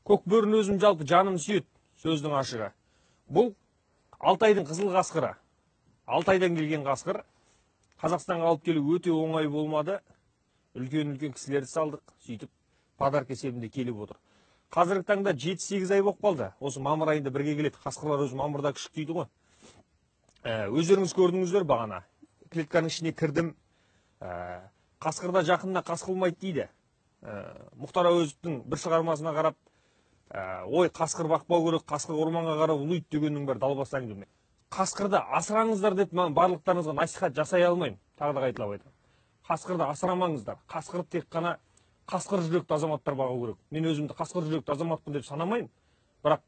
Көкбөріні өзім жалпы жаным сүйеді, сөздің ашығы. Бұл Алтайдың қызыл қасқыры. Алтайдан келген қасқыр. Қазақстанға алып келу өте оңай болмады. Үлкен-үлкен кісілерді салдық, сөйтіп подарка есебінде келіп отыр. Қазіргі таңда 7-8 ай болып қалды. Осы мамыр айында бірге келеді. Қасқырлар өзі мамырда күшіктейді ғой. Өздеріңіз көрдіңіздер бағана. Клетканың ішіне кірдім. Қасқырда жақынына қас қылмайды дейді. Мұхтар Әуезовтің бір шығармасына қарап, ой, қасқыр бақпау керек, қасқыр орманға қарап ұлиды дегеннің бәрі далбас әңгіме. Қасқырды асыраңыздар деп мен барлықтарыңызға насихат жасай алмаймын. Тағы да қайталап айтамын. Қасқырды асырамаңыздар. Қасқырды тек қана қасқыр жүректі азаматтар бағу керек. Мен өзімді қасқыр жүректі азаматпын деп санамаймын. Бірақ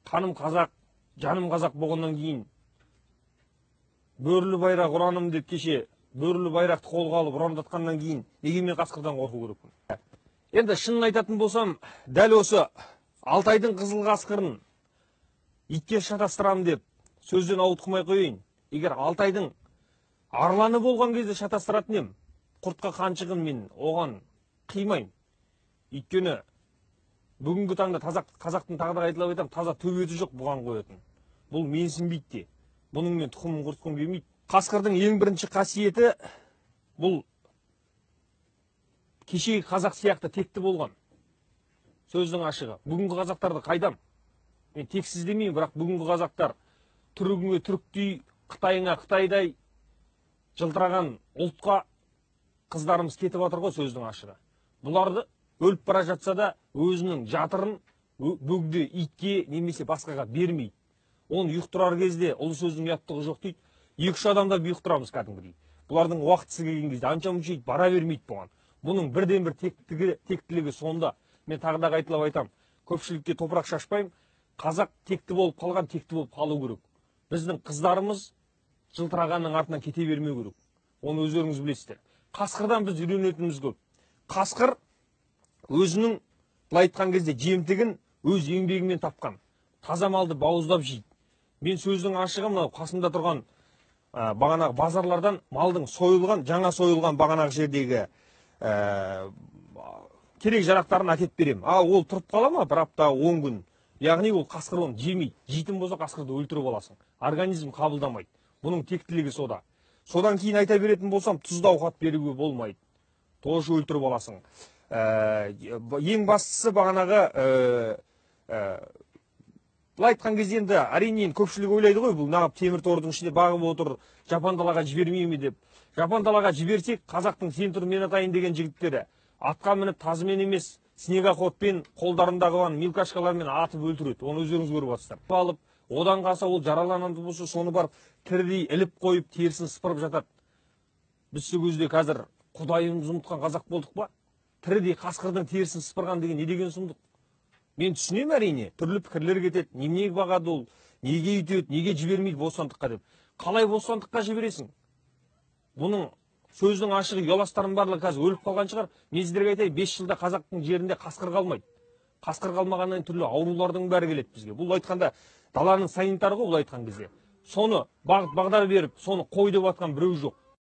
қаным қазақ, жаным қазақ болғаннан кейін бөрілі байрақ ұраным деп кеше бөрілі байрақты қолға алып ұрандатқаннан кейін неге мен қасқырдан қорқу керекпін? Енді шынын айтатын болсам, дәл осы Алтайдың қызыл қасқырын итке шатастырамын деп сөзден ауытқымай қояйын. Егер Алтайдың арланы болған кезде шатастыратын ем, құртқа қаншығын мен оған қимаймын. Өйткені бүгінгі таңда қазақтың тағы да қайталап айтамын, таза төбеті жоқ бұған қоятын. Бұл менсінбейді де. Бұның мен тұқымын құртқым келмейді. Қасқырдың ең бірінші қасиеті бұл кешегі қазақ сияқты текті болған. Сөздің ашығы. Бүгінгі қазақтарды қайдам? Мен тексіз демеймін, бірақ бүгінгі қазақтар түрігіңе түріктей, қытайыңа қытайдай жылтыраған ұлтқа қыздарымыз кетіп жатыр ғой, сөздің ашығы. Бұларды өліп бара жатса да өзінің жатырын бөгде итке немесе басқаға бермейді. Оны ұйықтырар кезде ұлы сөздің ұяттығы жоқ дейді. Екі-үш адамдап ұйықтырамыз кәдімгідей. Бұлардың уақытысы келген кезде анша-мұнша ит бара бермейді бұған. Бұның бірден-бір тектілігі сонда. Мен тағы да қайталап айтамын, көпшілікке топырақ шашпаймын. Қазақ текті болып қалған, текті болып қалу керек. Біздің қыздарымыз жылтырағанның артынан кете бермеу керек. Оны өздеріңіз білесіздер. Қасқырдан біз үйренетініміз көп. Қасқыр өзінің, былай айтқан кезде, жемтігін өз еңбегімен тапқан. Таза малды бауыздап жейді. Мен сөздің ашығы мынау қасымда тұрған, бағанағы базарлардан малдың сойылған, жаңа сойылған бағанағы жердегі, керек жарақтарын әкеп беремін. Ал ол тұрып қала ма бір апта, 10 күн? Яғни ол қасқыр оны жемейді. Жейтін болса қасқырды өлтіріп аласың. Организм қабылдамайды. Бұның тектілігі сода. Содан кейін айта беретін болсам, тұзды ауқат беруге болмайды. Тоже өлтіріп аласың. Ең бастысы бағанағы, былай айтқан кезде енді әрине енді көпшілік ойлайды ғой, бұл нағып темір тордың ішінде бағып отыр, жапан далаға жібермей ме деп. Жапан далаға жіберсек, қазақтың сен тұр мен атайын деген жігіттері атқа мініп тазымен емес, снегоходпен қолдарындағы бар милкашкалармен атып өлтіреді. Оны өздеріңіз көріп жатсыздар. Алып, одан қалса ол жараланатын болса, соны барып тірідей іліп қойып терісін сыпырып жатады. Біз сол кезде қазір құдайымызды ұмытқан қазақ болдық па? Тірідей қасқырдың терісін сыпырған деген не деген сұмдық? Мен түсінемін әрине, түрлі пікірлер кетеді. Неменеге бағады ол, неге өйтеді, неге жібермейді бостандыққа деп. Қалай бостандыққа жібересің? Бұның сөздің ашығы ұяластардың барлығы қазір өліп қалған шығар. Мен сіздерге айтайын, 5 жылда қазақтың жерінде қасқыр қалмайды. Қасқыр қалмағаннан түрлі аурулардың бәрі келеді бізге. Бұл айтқанда даланың санитары ғой, бұл айтқан кезде. Соны бағыт бағдар беріп, соны қой деп атқан біреу жоқ.